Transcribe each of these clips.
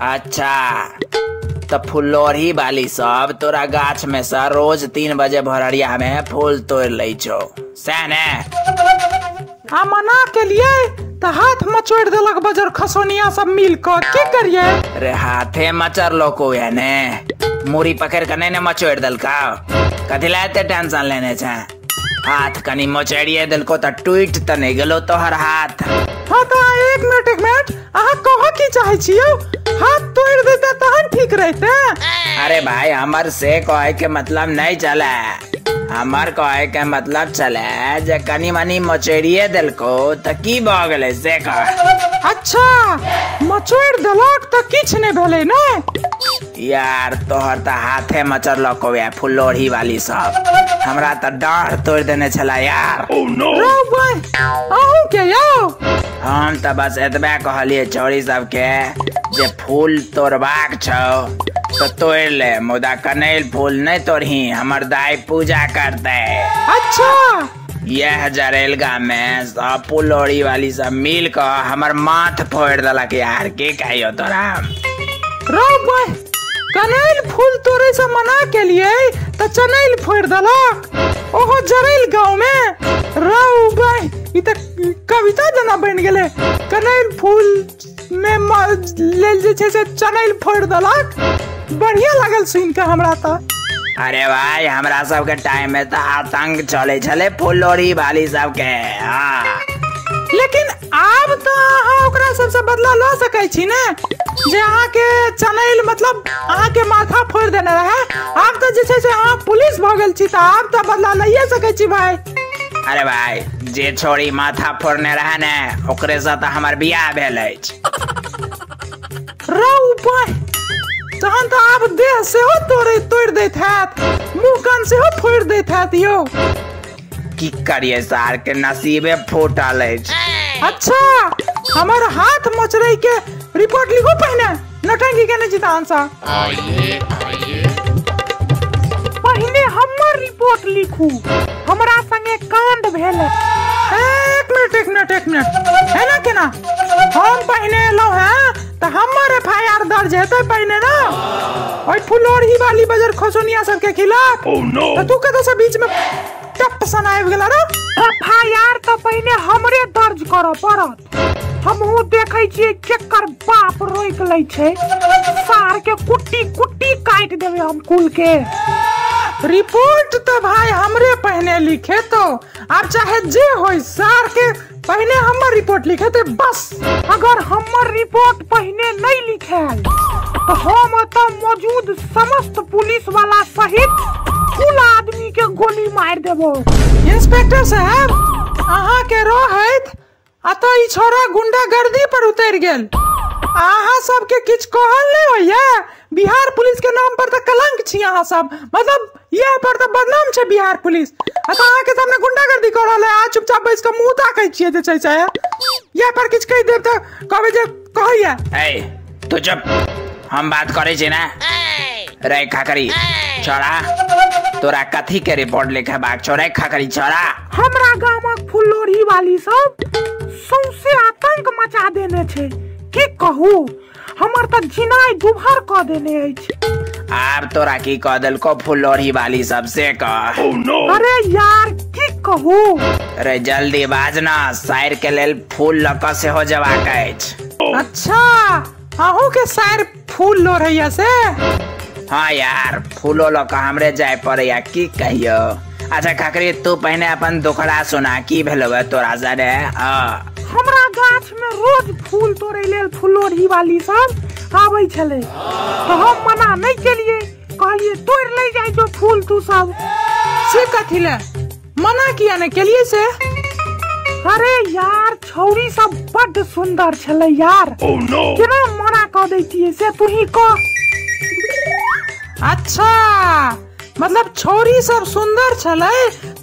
अच्छा त फुलोढ़ी वाली सब तोरा गाछ में से रोज 3 बजे भोरहरिया में फूल तोड़ लै छौ सैह ने? आ मना के लिए त हाथ मचोड़ देलक बजर खसोनिया सब मिल क, की करिए? रे हाथे मचरलो को या ने, मुरी पकड़ के नहीं ने मचोड़ देलका, कथी ला एते टेंशन लेने छे? हाथ कनी मचोड़िए देलको त टूट त नहीं गेलो तोहर हाथ। हाँ त एक मिनट अहाँ कह की चाहे छियो? हाथ तोड़ देते तहन ठीक रहते। अरे भाई हमर से कहे के मतलब नहीं चले, हमर कहे के मतलब चले जे कनी मनी मचोड़िए देलको त की भ गेलै से कह। अच्छा मचोड़ देलक त किछ नहीं भेलै ने? यार तोहर त हाथे मचरलको या फुलोढ़ी वाली सब, हमरा त डाँढ़ तोड़ देने छला यार। oh, no. अहूँ के यौ? हम त बस एतबे कहलिए छौड़ी सबके जे फूल तोड़बाक छौ त तोड़ ले, मुदा कनैल फूल नहीं तोड़ही, हमर दाई पूजा करते। अच्छा यह जरेल गाँव में सब फुलोढ़ी वाली सब मिल क हमर माथ फोड़ देलक यार, की कहियो तोरा? कनैल फूल तोड़े से मना के लिए त चनैल फोड़ देलक, ओहो जरेल गाँव में। रौ भाई ई त कविता जेना बन गेलै, कनैल फूल में लेल जे छै से चनैल फोड़ देलक, बढ़िया लागल सुन के हमरा त। अरे भाई हमरा सबके टाइम में त आतंक चले छले फुलोढ़ी वाली सबके। हाँ लेकिन आब त अहाँ ओकरा सबसे बदला ल सकै छी ने, जे अहाँ के चनैल मतलब अहाँ के माथा फोड़ देने रहे, आब त जे छै से अहाँ पुलिस भ गेल छी त आब त बदला लइए सकै छी भाई। अरे भाई जे छोड़ी माथा फोड़ने रहे ने ओकरे से त हमर बियाह भेल अछि। रौ भाई तहन त आब देह सेहो तोड़ दैत हैत, मुँह कान सेहो फोड़ दैत हैत यौ। की करिए सार के नसीबे फूटल अछि। अच्छा हमर हाथ मचरै के रिपोर्ट लिखू पहिने, नौटंकी केने छी तहन सँ। पहिने हमर रिपोर्ट लिखू, हमरा संगे कांड भेल। एक मिनट है ना केना हम पहिने एलहुँ हैं त हमर एफआईआर दर्ज हेतै पहिने ना, ओहि फुलोढ़ी वाली बजर खसोनिया सबके खिलाफ। oh, no. त तू कतऽ से बीच में टप सन आबि गेला रे? एफआईआर त पहिने हमरे दर्ज करऽ पड़त, हमहूँ देखै छियै केकर बाप रोकि लै छै, सार के कुट्टी कुट्टी काटि देबै हम कुल के। रिपोर्ट तो भाई हमरे पहिने लिखे तो आब चाहे जे होय सार के पहिने हमर रिपोर्ट लिखेते बस। अगर हमर रिपोर्ट पहिने नहीं लिखायल तो हम ओतऽ मौजूद समस्त पुलिस वाला सहित कुल आदमी के गोली मार देबो। इंस्पेक्टर साहब अहाँ के रहैत आ तो ई छोरा गुंडागर्दी पर उतर गेल, अहाँ सबके किछु कहल नहीं होइया? बिहार पुलिस के नाम पर त कलंक छी अहाँ सब, मतलब यह पर त बदनाम छै बिहार पुलिस, आ त अहाँ के सामने गुंडागर्दी कर रहल है, आ चुपचाप बैस के मुंह ताकै छियै जे छै से, यह पर किछु कहि देब त कहबै जे कहैया। ए तू चुप, हम बात करै छी ना। रे खाकरी छोरा तोरा कथी के रिपोर्ट लिखेबाक छौ? रे खाकरी छोरा हमरा गामक फुलोढ़ी वाली सब सौंसे आतंक मचा देने छै, की कहू हमर त जिनाइ दुभर क देने अछि। आब तोरा की कह देलको फुलोढ़ी वाली सब से कह। oh, no. अरे यार की कहू? अरे जल्दी बाजना, साइर के लेल फूल ल क सेहो जेबाक अछि। अच्छा अहूँ के साइर फूल लोढ़ैया से? हाँ यार फूलो ल क हमरे जाय पड़ैया, की कहियो। अच्छा खाकरी तू पहिने अपन दुखड़ा सुना, की भेलो तोरा सने? हमरा गाछ में रोज फूल तोड़े लेल फुलोढ़ी वाली सब आबै छलै, तो हम मना नहीं केलिए, कहलिए तोड़ ले जाय जो फूल तू सब। से कथी ले मना किया ने केलिए से? अरे यार छौरी सब बड्ड सुंदर छलै यार, oh, no. केना मना कऽ दैतियै से तू ही कह। अच्छा मतलब छौरी सब सुंदर छलै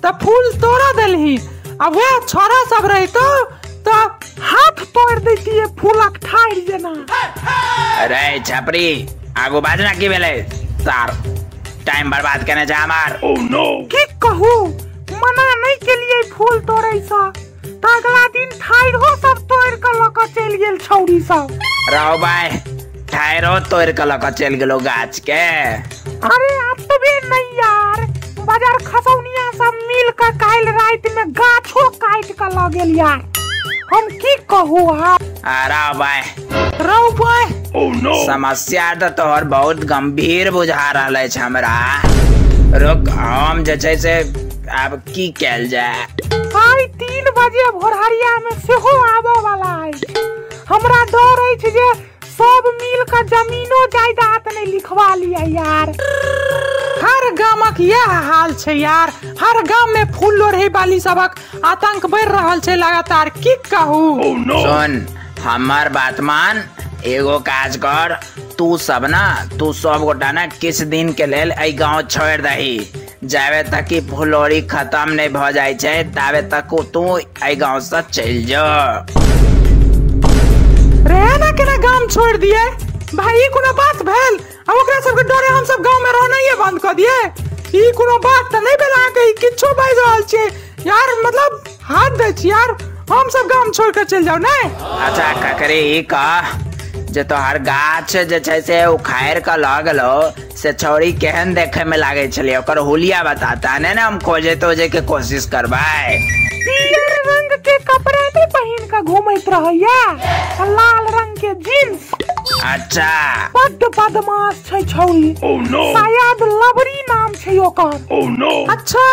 त फूल तोड़ा देलही, आ वह छोरा सब रहितो त हाथ तोड़ दैतियै फूलक ठाढ़ि जेना। अरे छपरी आगू बाजना की भेलै सार, टाइम बर्बाद केने छै हमार। oh, no. की कहू मना नहीं केलिए फूल तोड़ै सँ, त अगला दिन ठाढ़िहो सब तोड़ के लऽ के चलि गेल छौरी सब। रहो भाई ठायरो तोड़ के लऽ के चलि गेलो गाछ के। अरे अतबे नहीं यार, बाजार खसौनिया सब मिल के काल्हि राति में गाछो काटि के लऽ गेल यार। हम की कहू। अरे भाई रौ भाई, समस्या तऽ तोहर बहुत गंभीर बुझा रहल अछि हमरा। रुक, हम जे छै से आब की कयल जाय। आइ 3 बजे भोरहरिया में सेहो आबऽ वाला अछि। हमरा डर अछि जे सब मिल के जमीनो जायदाद नहीं लिखवा लिया यार। हर गामक यह हाल छै यार, हर गाम में फूल लोढ़े वाली सबक आतंक बढ़ रहल छै लगातार, की कहू। सुन हमर बात मान, एगो काज कर, तू सब ना, तू सब गोटा ना किछु दिन के लेल एहि गाँव छोड़ि दही। जाबे तक कि फुलौरी खत्म नहीं भ जाइ छै ताबे तक तू एहि गाँव से चलि जो। रे ना केना गाम छोड़ दिए भाई, ई कोनो बात भेल? अब ओकरा सबके डरे हम सब गाँव में रहनाइए बंद कऽ दिए? ई कोनो बात तऽ नहीं भेल। अहाँके ई किछो बाजि रहल छै यार, मतलब हाथ दै छी यार, हम सब गाम छोड़ के चलि जाउ नहीं। अच्छा ककरी, ई कह जे तोहर गाछ जे छै से उखाड़ि के लऽ गेलो से छौड़ी केहन देखे में लागै छलै, ओकर हुलिया बता तहने ने हम खोजे तोजे के कोशिश करबै। पियर रंग के कपड़ा नहीं पहिन के घूमैत रहैया, लाल रंग के जींस। अच्छा, बड्ड बदमाश छै छौड़ी। शायद लबरी नाम छै ओकर। अच्छा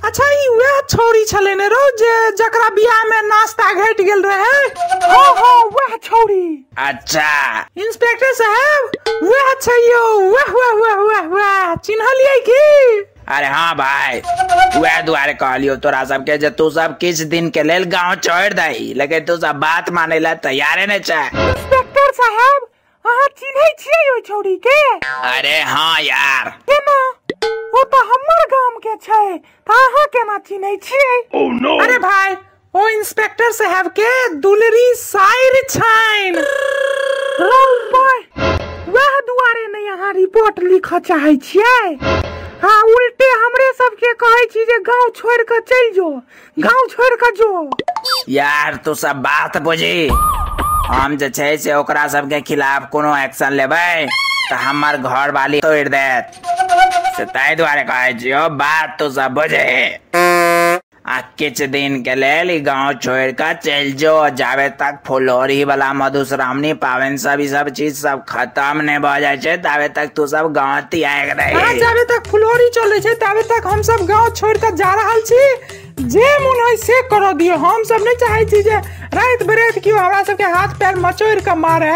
अच्छा, ई वएह छौड़ी छलै ने रौ जे जकरा बियाह में नाश्ता घटि गेल रहे? हाँ हाँ वएह छौड़ी। अच्छा इंस्पेक्टर साहब, वएह छै यौ, वएह वएह वएह वएह वएह, चिन्हलियै की? अरे हाँ भाई, वएह दुआरे कहलियौ तोरा सबके जे तू सब किछु दिन के लेल गाँव छोड़ि दही, लेकिन तू सब बात मानै ला तैयारे नहि छै। इंस्पेक्टर साहब, अहाँ चिन्है छियै ओहि छौड़ी के? अरे हाँ यार। केना? ओ तऽ हमर गाम के छै, तऽ अहाँ केना चिन्है छियै? अरे भाई, ओ इंस्पेक्टर साहब के दुलरी साइर छनि। रौ भाई, वएह दुआरे नहि अहाँ रिपोर्ट लिखऽ चाहै छियै? हाँ, उल्टे हमरे सबके कहै छी जे गाँव छोड़ के चलि जो, गाँव छोड़ के जो। यार तू सब बात बुझी, हम जे छै से ओकरा सबके खिलाफ कोनो एक्शन लेबै तऽ हमर घर वाली तोड़ि देत, से ताहि दुआरे कहै छियौ बात तू सब बुझे। आ किछु दिन के लेल ई गाँव छोड़ के चलि जो, जाबे तक फुलौरी वाला मधुश्रावणी पाबनि सब ई सब चीज सब खत्म नहि भऽ जाइ छै ताबे तक तू सब गाँव त्यागि दही। जाबे तक फुलौरी चलै छै ताबे तक हम सब गाँव छोड़ के जा रहल छी, जे मोन होइ से करऽ दियौ। हम सब नहीं चाहै छी जे राति बिराति केओ हमरा सबके हाथ पैर मचोड़ि के मारे।